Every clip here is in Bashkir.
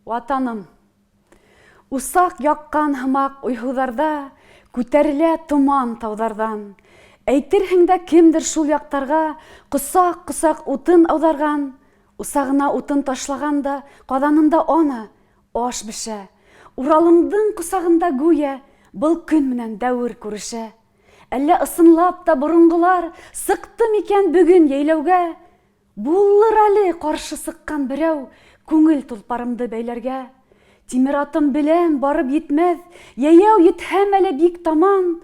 Ватаным. Усаҡ яҡҡан һымаҡ уйһыуҙарда Күтәрелә томан тауҙарҙан. Әйтерһең дә кемдер шул яҡтарға Ҡосаҡ-ҡосаҡ утын ауҙарған. Усағына утын ташлаған да, Ҡаҙанында ана, аш бешә. Уралымдың ҡосағында гүйә Был көн менән дәүер күрешә. Әллә ысынлап та боронғолар Сыҡты микән бөгөн йәйләүгә? Булыр әле ҡаршы сыҡҡан берәү Күңел толпарымды бәйләргә. Тимер атым беләм, барып етмәҫ, Йәйәү етһәм әле бик таман.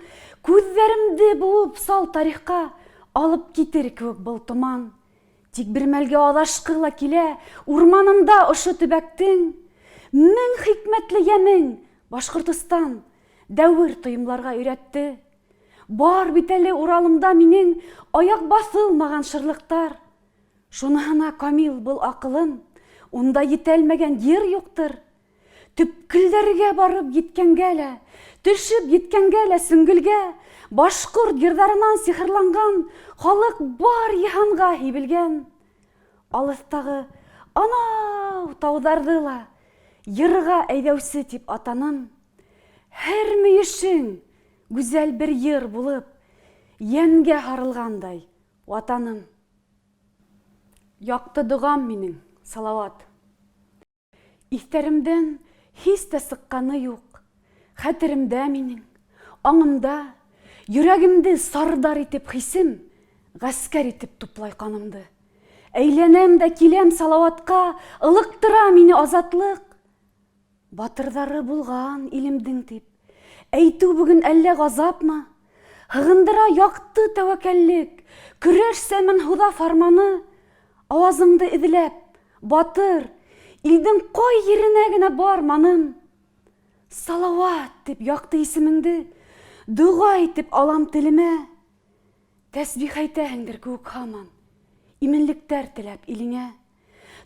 Күҙҙәремде быуып сал тарихҡа Алып китер кеүек был томан. Тик бер мәлгә аҙашҡы ла килә Урманында ошо төбәктең. Мең хикмәтле йәмең, Башҡортостан, Дәүер тойомларға өйрәтте. Бар бит әле Уралымда минең аяҡ баҫылмаған шырлыҡтар. Шуныһына камил был аҡылым, унда етәлмәгән ер юҡтыр. Төпкөлдәргә барып еткәнгә лә, төшөп еткәнгә лә сөңгөлгә, башҡорт йырҙарынан сихырланған халыҡ бар йыһанға һибелгән. Алыҫтағы анау тауҙарҙы ла йырға әйҙәүсе тип атаным. Һәр мөйөшөң гүзәл бер йыр булып, Йәнгә һарылғандай, Ватаным. Яҡты доғам минең, Салауат. Иҫтәремдән һис тә сыҡҡаны юҡ, Хәтеремдә минең, аңымда, Йөрәгемде сардар итеп хисем, Ғәскәр итеп туплай ҡанымды. Әйләнәм дә киләм Салауатҡа, Ылыҡтыра мине азатлыҡ. Батырҙары булған илемдең дип әйтеү бөгөн әллә ғазапмы? Һығындыра яҡты тәүәккәллек, көрәш сәмен һуҙа фарманы. Ауазыңды эҙләп, батыр, илдең ҡай еренә генә барманым. Салауат дип яҡты исемеңде доға итеп алам телемә. Тәсбих әйтәһеңдер кеүек һаман, именлектәр теләп илеңә.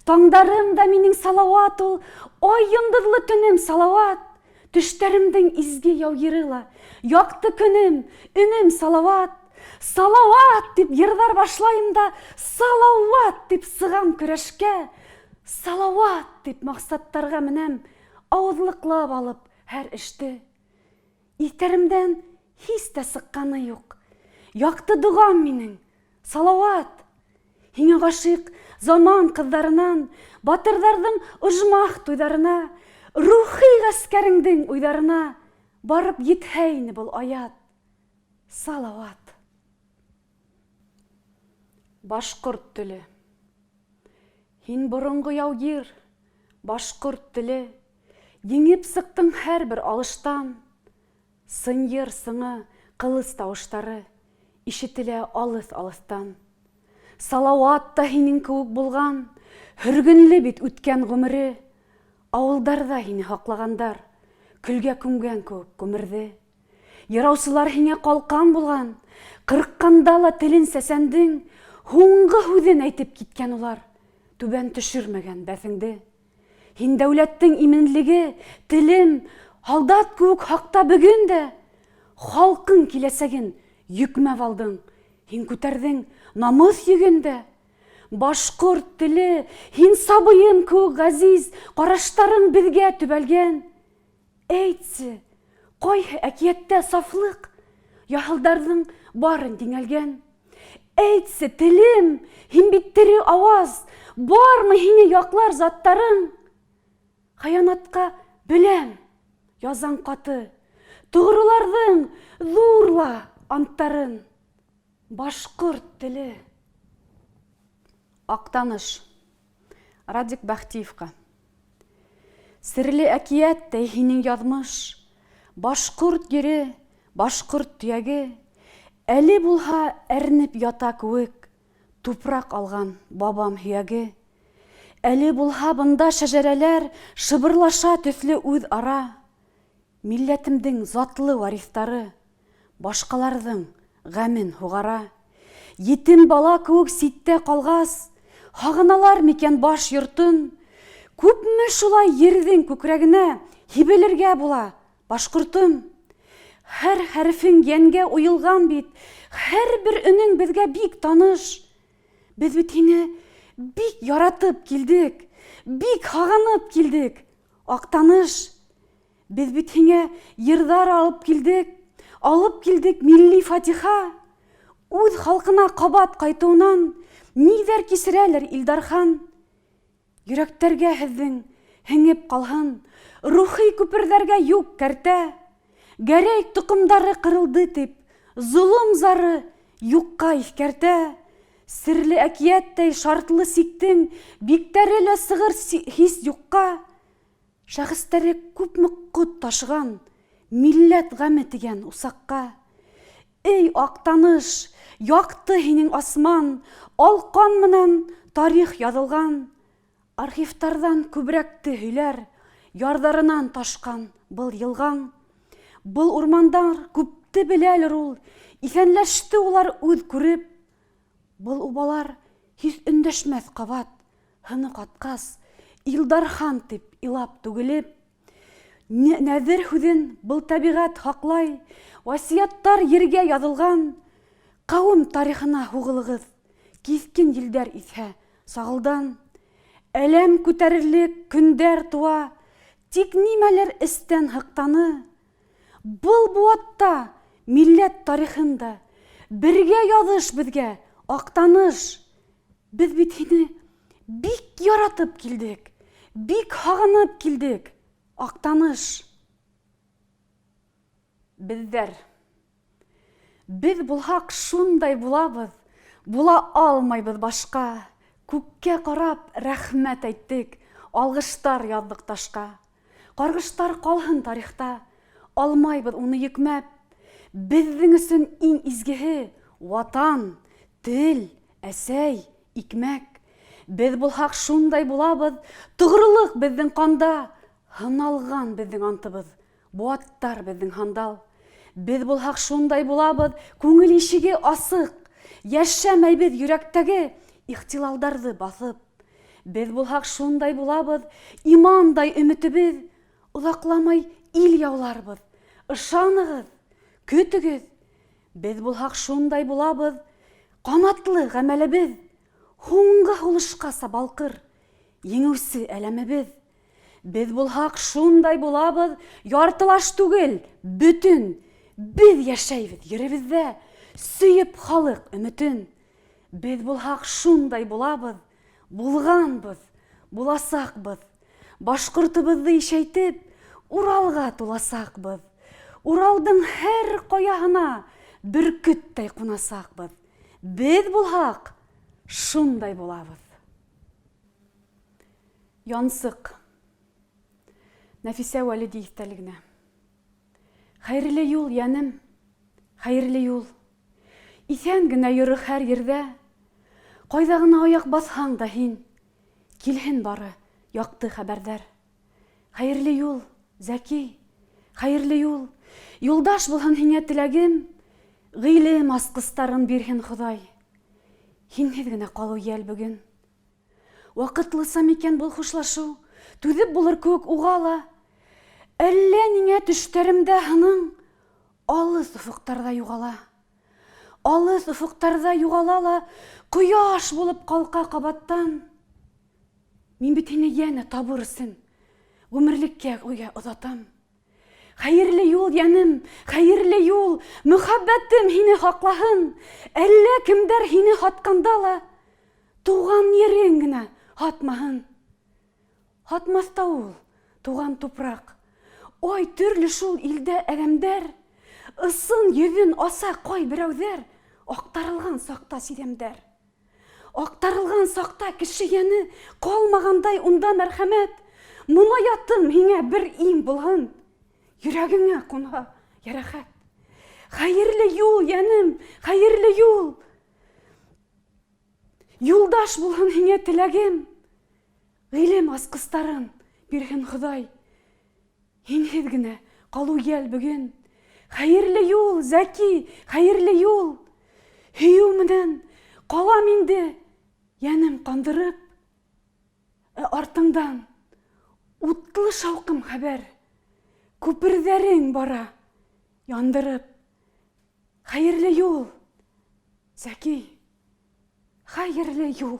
Таңдарым да минең Салауат ул, ай йондоҙло төнөм Салауат. Төштәремдең изге яугиры ла, яҡты көнөм, өнөм Салауат. Салауат дип йырҙар башлайым да, Салауат дип сығам көрәшкә. Салауат дип маҡсаттарға менәм, ауыҙлыҡлап алып һәр эште. Иҫтәремдән һис тә сыҡҡаны юҡ. Яҡты доғам минең, Салауат! Һиңә ғашиҡ заман ҡыҙҙарынан, Батырҙарҙың ожмах туйҙарына, Рухи ғәскәреңдең уйҙарына Барып етһә ине был аят. Салауат! Башҡорт теле. Һин боронғо яугир, башҡорт теле, Еңеп сыҡтың һәр бер алыштан. Сынйыр сыңы, ҡылыс тауыштары Ишетелә алыҫ-алыҫтан. Салауат та һинең кеүек булған, Һөргөнлө бит үткән ғүмере. Ауылдарҙа һине һаҡлағандар, Көлгә күмгән кеүек күмерҙе. Йыраусылар һиңә ҡалҡан булған, Ҡырҡҡанда ла телен сәсәндең, Һуңғы һүҙен әйтеп киткән улар, Түбән төшөрмәгән бәҫеңде. Һин дәүләттең именлеге, телем, һалдат кеүек һаҡта бөгөн дә. Халҡың киләсәген йөкмәп алдың, Һин күтәрҙең намыҫ йөген дә. Башҡорт теле, һин сабыйым кеүек ғәзиз, Ҡараштарың беҙгә төбәлгән. Әйтсе, ҡайһы әкиәттә сафлыҡ Яһылдарҙың барын еңәлгән? Әйтсе, телем, һин бит тере ауаз, Бармы һине яҡлар заттарың? Хыянатҡа беләм, язаң ҡаты, Тоғроларҙың ҙур ла анттарын. Башҡорт теле. Аҡтаныш. Радик Бәхтиевҡа. Серле әкиәттәй һинең яҙмыш, Башҡорт ере, башҡорт төйәге, Әле булһа әрнеп ята кеүек Тупраҡ алған бабам һөйәге. Әле булһа бында шәжәрәләр Шыбырлаша төҫлө үҙ-ара. Милләтемдең затлы варифтары Башҡаларҙың ғәмен һуғара. Етем бала кеүек ситтә ҡалғас, Һағыналар микән баш йортон? Күпме шулай ерҙең күкрәгенә Һибелергә була, башҡортом? Һәр хәрефең йәнгә уйылған бит, Һәр бер өнөң беҙгә бик таныш. Беҙ бит һине бик яратып килдек, Бик һағынып килдек. Актаныш! Беҙ бит һиңә йырҙар алып килдек, Алып килдек милли фатиха. Үҙ халҡына ҡабат ҡайтыуынан Ниҙәр кисерәлер Илдархан? Йөрәктәргә һеҙҙең һеңеп ҡалһын, Рухи күперҙәргә юҡ кәртә. Гәрәй тоҡомдары ҡырылды тип, Золом зары юҡҡа иҫкәртә. Серле әкиәттәй шартлы сиктең Биктәре лә сығыр һис юҡҡа. Шәхестәре күпме ҡот ташыған Милләт ғәме тигән усаҡҡа. Эй, Актаныш, яҡты һинең асман, Ал ҡан менән тарих яҙылған. Архивтарҙан күберәкте һөйләр Ярҙарынан ташҡан был йылғаң. Был урмандар күпте беләлер ул, Иҫәнләште улар үҙ күреп. Был убалар һис өндәшмәҫ ҡабат, Һыны ҡатҡас, Илдархан тип илап түгелеп. Нәҙер һүҙен был тәбиғәт һаҡлай, Васыяттар ергә яҙылған. Ҡәүем тарихына һуғылығыҙ, Киҫкен елдәр иҫһә сағылдан. Әләм күтәрерлек көндәр туа, Тик нимәлер эстән һыҡтаны. Был быуатта милләт тарихын да Бергә яҙыш беҙгә, Актаныш! Беҙ бит һине бик яратып килдек, Бик һағынып килдек, Актаныш! Беҙҙәр. Беҙ булһаҡ шундай булабыҙ, Була алмайбыҙ башҡа. Күккә ҡарап рәхмәт әйттек, Алғыштар яҙҙыҡ ташҡа. Ҡарғыштар ҡалһын тарихта, Алмайбыҙ уны йөкмәп. Беҙҙең өсөн иң изгеһе Ватан, тел, әсәй, икмәк. Беҙ булһаҡ шундай булабыҙ, Тоғролоҡ беҙҙең ҡанда, Һыналған беҙҙең антыбыҙ, Быуаттар беҙҙең һандал. Беҙ булһаҡ шундай булабыҙ, Күңел ишеге асыҡ, Йәшәмәйбеҙ йөрәктәге Ихтилалдарҙы баҫып. Беҙ булһаҡ шундай булабыҙ, Имандай өмөтөбөҙ, Оҙаҡламай ил яуларбыҙ, Ышанығыҙ, көтөгөҙ. Беҙ булһаҡ шундай булабыҙ, Ҡанатлы ғәмәлебеҙ, Һуңғы һулышҡаса балҡыр Еңеүсе әләмебеҙ. Беҙ булһаҡ шундай булабыҙ, Яртылаш түгел, бөтөн. Беҙ йәшәйбеҙ еребеҙҙә, Сөйөп халыҡ өмөтөн. Беҙ булһаҡ шундай булабыҙ, Булғанбыҙ, буласаҡбыҙ. Башҡортобоҙҙо ишәйтеп, Уралға туласаҡбыҙ. Уралдың һәр ҡаяһына Бөркөттәй ҡунасаҡбыҙ. Беҙ булһаҡ шундай булабыҙ. Янсыҡ. Нәфисә Вәлиди иҫтәлегенә. Хәйерле юл, йәнем, хәйерле юл. Иҫән генә йөрө һәр ерҙә. Ҡайҙа ғына аяҡ баҫһаң да һин, Килһен бары яҡты хәбәрҙәр. Хәйерле юл, Зәки, хәйерле юл. Юлдаш булһын һиңә теләгем, Ғилем асҡыстарын бирһен Хоҙай. Һинһеҙ генә ҡалыу йәл бөгөн. Ваҡытлыса микән был хушлашыу? Түҙеп булыр кеүек уға ла. Әллә ниңә төштәремдә һының Алыҫ офоҡтарҙа юғала. Алыҫ офоҡтарҙа юғала ла Ҡояш булып ҡалҡа ҡабаттан. Мин бит һине йәнә табыр өсөн Ғүмерлеккә өйгә оҙатам. Хәйерле юл, йәнем, хәйерле юл, Мөхәббәтем һине һаҡлаһын. Әллә кемдәр һине һатҡанда ла Тыуған ерең генә һатмаһын. Һатмаҫ та ул, туған тупраҡ. Ай, төрлө шул илдә әҙәмдәр. Ысын йөҙөн аса ҡай берәүҙәр, Аҡтарылған саҡта сиҙәмдәр. Аҡтарылған саҡта кеше йәне Ҡалмағандай унда мәрхәмәт. Монаятым һиңә бер им булһын, Йөрәгеңә ҡунһа йәрәхәт. Хәйерле юл, йәнем, хәйерле юл. Юлдаш булһын һиңә теләгем. Ғилем асҡыстарын бирһен Хоҙай. Һинһеҙ генә ҡалыу йәл бөгөн. Хәйерле юл, Зәки, хәйерле юл. Һөйөү менән ҡалам инде, йәнем ҡандырып. Ә артыңдан утлы шауҡым хәбәр. Күперҙәрең бара яндырып. Хәйерле юл, Зәки, хәйерле юл.